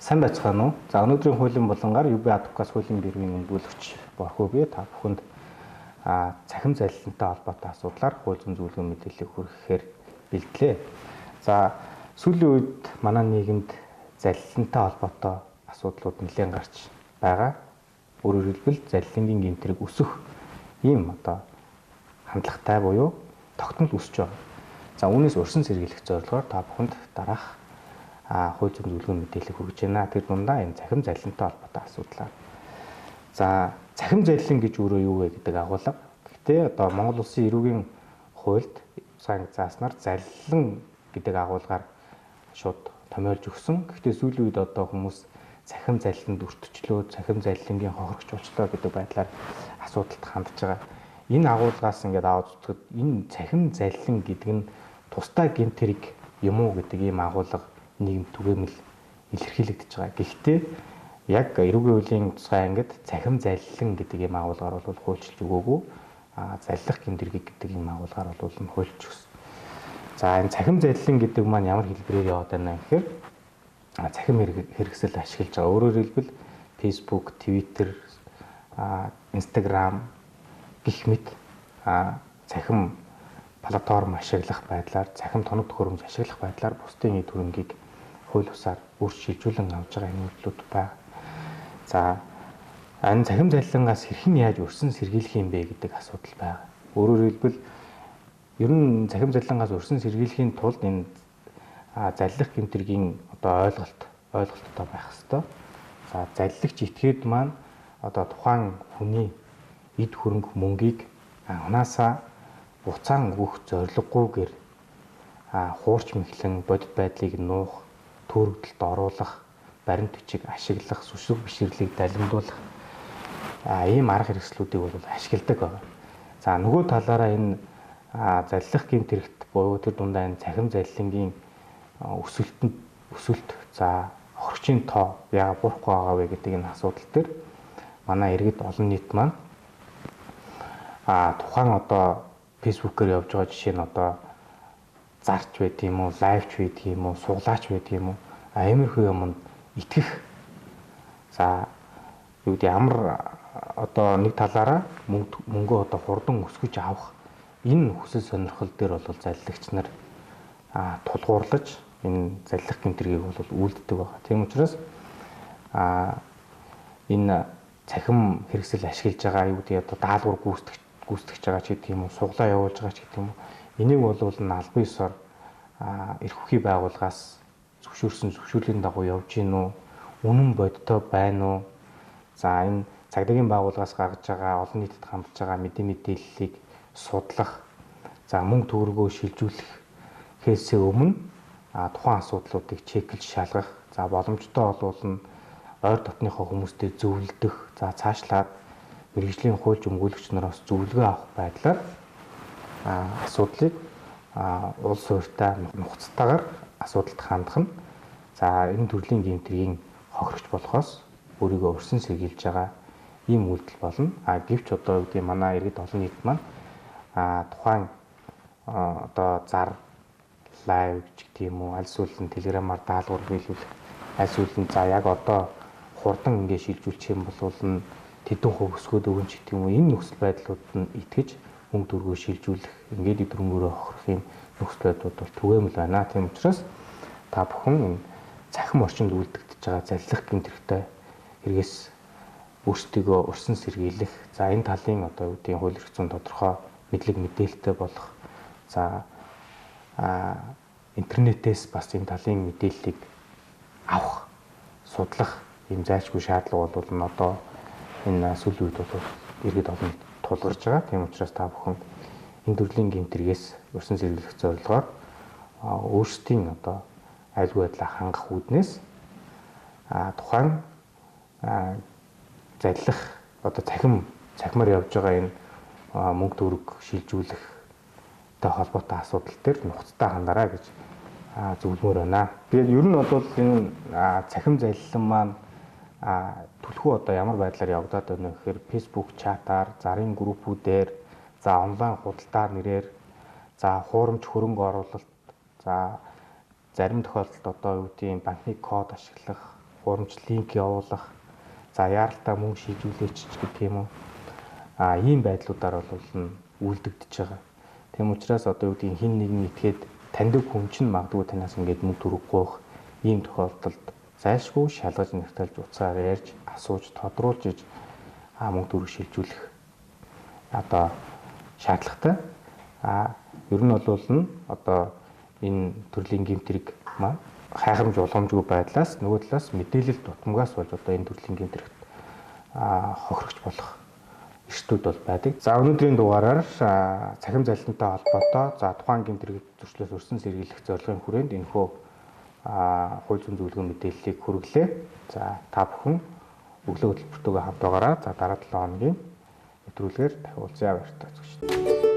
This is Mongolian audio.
Сайн байцгаана уу? За, өнөөдрийн хуулийн булангаар UB Advocates хуулийн бюрогийн өмгөөлөгч Борхоо би та бүхэнд цахим залилантай холбоотой асуудлаар хууль зүйн зөвлөгөө мэдээллийг хүргэхээр бэлтлээ. За, сүүлийн үед манай нийгэмд залилантай холбоотой асуудлууд нэлээд гарч байгаа. Өөрөөр хэлбэл залилангийн гэмт хэрэг өсөх ийм одоо хандлагатай буюу тогтмол өсөж байгаа. За, үүнээс урьдчилан сэргийлэх зорилгоор та бүхэнд дараах хууль зүйн зөвлөгөө мэдээллийг хүргэж байна. Тэр дундаа энэ цахим залилантай холбоотой асуудлаа. За, цахим залилан гэж өөрөө юу вэ гэдэг агуулга. Гэхдээ одоо Монгол Улсын эрүүгийн хуульд сайн зааснаар залилан гэдэг агуулгаар шууд томьёолж өгсөн. Гэхдээ сүүлийн үед одоо хүмүүс цахим залиланд өртөжлөө, цахим залилангийн хохирогч болчлоо гэдэг байдлаар асуудалд хандж байгаа. Энэ агуулгаас ингээд аваад үзэхэд энэ цахим залилан гэдэг нь тусдаа гэмт хэрэг юм уу гэдэг ийм агуулга нийгэм түгээмэл илэрхийлэгдэж байгаа. Гэхдээ яг эрүүгийн хуулийн тусгай ангид цахим залилан гэдэг ийм агуулгаар бол хуульчилж өгөөгүй. Заллах гэмт хэрэг гэдэг ийм агуулгаар бол нь хуульч өгсөн. За, энэ цахим залилан гэдэг маань ямар хэлбэрээр яваад байна гэхээр цахим хэрэгсэл ашиглаж байгаа. Өөрөөр хэлбэл Facebook, Twitter, Instagram гэх мэт цахим платформ ашиглах байдлаар, цахим тоног төхөөрөмж ашиглах байдлаар бусдын эд хөрөнгийг хууль бусаар өөрчилжүүлэн авж байгаа энэ үйлдэлүүд байна. За, энэ цахим залилангаас хэрхэн яаж өрсөн сэргийлэх юм бэ гэдэг асуудал байна. Өөрөөр хэлбэл ер нь цахим залилангаас өрсөн сэргийлэхийн тулд энэ заллах гэмт хэргийн одоо ойлголттой байх ёстой. За, заллагч этгээд маань одоо тухайн хүний эд хөрөнгө мөнгийг анхнаасаа буцаан өгөх зорилгогүйгээр хуурч мэхлэн бодит байдлыг нуух, төөрөгдөлд оруулах, баримт бичиг ашиглах, сүсэг бишрлийг далимдуулах ийм арга хэрэгслүүдийг бол ашигладаг байна. За, нөгөө талаараа энэ заллах гэмт хэрэгт буюу тэр дундаа энэ цахим залилангийн өсөлт, за хохирогчийн тоо яагаад буурахгүй байгаа вэ гэдэг энэ асуудал дээр манай иргэд олон нийт маань тухайн одоо Facebook-ээр явж байгаа жишээ нь одоо зарч байд юм уу, лайвч байд юм уу, суглаач байд юм уу, иймэрхүү юмд итгэх. За, юу гэдэг ямар одоо нэг талаараа мөнгөө одоо хурдан өсгөж авах энэ хүсэл сонирхол дээр бол заллагч нар тулгуурлаж энэ заллах гэмт хэргийг бол үйлддэг байгаа. Тийм учраас энэ цахим хэрэгсэл ашиглаж байгаа юу гэдэг одоо даалгавар гүйцэтгэж байгаа ч гэдэг юм уу, суглаа явуулж байгаа ч гэдэг юм уу. Энийг бол нь албан ёсоор эрх хүчний байгууллагаас зөвшөөрсөн зөвшөөрлийн дагуу явж гин үү, үнэн бодиттой байна уу? За, энэ цагдаагийн байгууллагаас гаргаж байгаа олон нийтэд хандж байгаа мэдээллийг судлах, за мөнгө төгрөгөө шилжүүлэх хээсээ өмнө тухайн асуудлуудыг чеклж шалгах, за боломжтой болвол нь ойр дотныхоо хүмүүстэй зөвлөдөх, за цаашлаад мэргэжлийн хуульч өмгөөлөгч нараас зөвлөгөө авах байдлаар асуудлыг улс суурьтай нухацтайгаар асуудалд хандах нь за энэ төрлийн гэмт хэргийн хохирогч болохоос өөрийгөө өрсөн сэргийлж байгаа ийм үйлдэл болно. Гэвч одоо юу гэдэг манай иргэд олон нийт маань тухайн одоо зар лайв ч гэдэг юм уу, аль эсвэл нь телеграмаар даалгавар биелүүлэх, аль эсвэл нь за яг одоо хурдан ингэ шилжүүлчих юм бол нь тэдэн хувь өсгөөд өгөн ч гэдэг юм уу, энэ нөхцөл байдлууд нь итгэж мөнгө төгрөгөө шилжүүлэх, ингээд эд хөрөнгөөрөө хохирох юм нөхцөл байдлууд бол түгээмэл байна. Тийм учраас та бүхэн энэ цахим орчинд үйлдэгдэж байгаа заллах гэмт хэрэгтэй хэрэгээс өөрсдийгөө урьдчилан сэргийлэх, за энэ талын одоо юу гэдгийг хууль эрх зүйн тодорхой мэдлэг мэдээлэлтэй болох, за интернетээс бас энэ талын мэдээллийг авах, судлах ийм зайлшгүй шаардлага бол нь одоо энэ сүүлийн үед бол иргэд олон тулгарч байгаа. Тийм учраас та бүхэн энэ төрлийн гэмт хэрэгээс урьдчилан сэргийлэх зорилгоор өөрсдийн одоо аюулгүй байдлаа хангах үүднээс тухайн заллах одоо цахимаар явж байгаа энэ мөнгө төгрөг шилжүүлэх тэй холбоотой асуудал дээр нухацтай хандараа гэж зөвлөмөр байна. Тэгээд ер нь бол энэ цахим залилан маань түлхүү одоо ямар байдлаар явагдаад байна вэ гэхээр Facebook чатаар, зарын группүүдээр, за онлайн худалдаа нэрээр, за хуурамч хөрөнгө оруулалт, за зарим тохиолдолд одоо юу гэдгийг банкны код ашиглах, Хурамч линк явуулах, за яаралтай мөнгө шийдвүлээч гэх юм уу. Ийм байдлуудаар бол нь үлдэгдэж байгаа. Тийм учраас одоо юу гэдгийг хин нэгэн итгээд таньдаг хүн чинь магадгүй танаас ингээд мөнгө төрөхгүй байх ийм тохиолдолд зайлшгүй шалгаж нягталж уцаар ярьж асууж тодруулж иж мөнгө төгрөг шилжүүлэх одоо шаардлагатай. Ер нь бол нь одоо энэ төрлийн гэмт хэрэг маань хайхрамж уламжгүй байдлаас нөгөө талаас мэдээлэл дутмагаас болж одоо энэ төрлийн гэмт хэрэгт хохирогч болох эрсдүүд бол байдаг. За өнөөдрийн дугаараар цахим залилантай холбоотой за тухайн гэмт хэрэг зөрчлөөс өрсөн сэргийлэх зорилгын хүрээнд энэхүү хууль зүйн зөвлөгөө мэдээллийг хүргэлээ. За та бүхэн өглөө хөтөлбөртөөгөө хамт байгаарай. За дараа 7 хоногийн нэвтрүүлгээр дахин уулзъя, баяртай үзэгчид.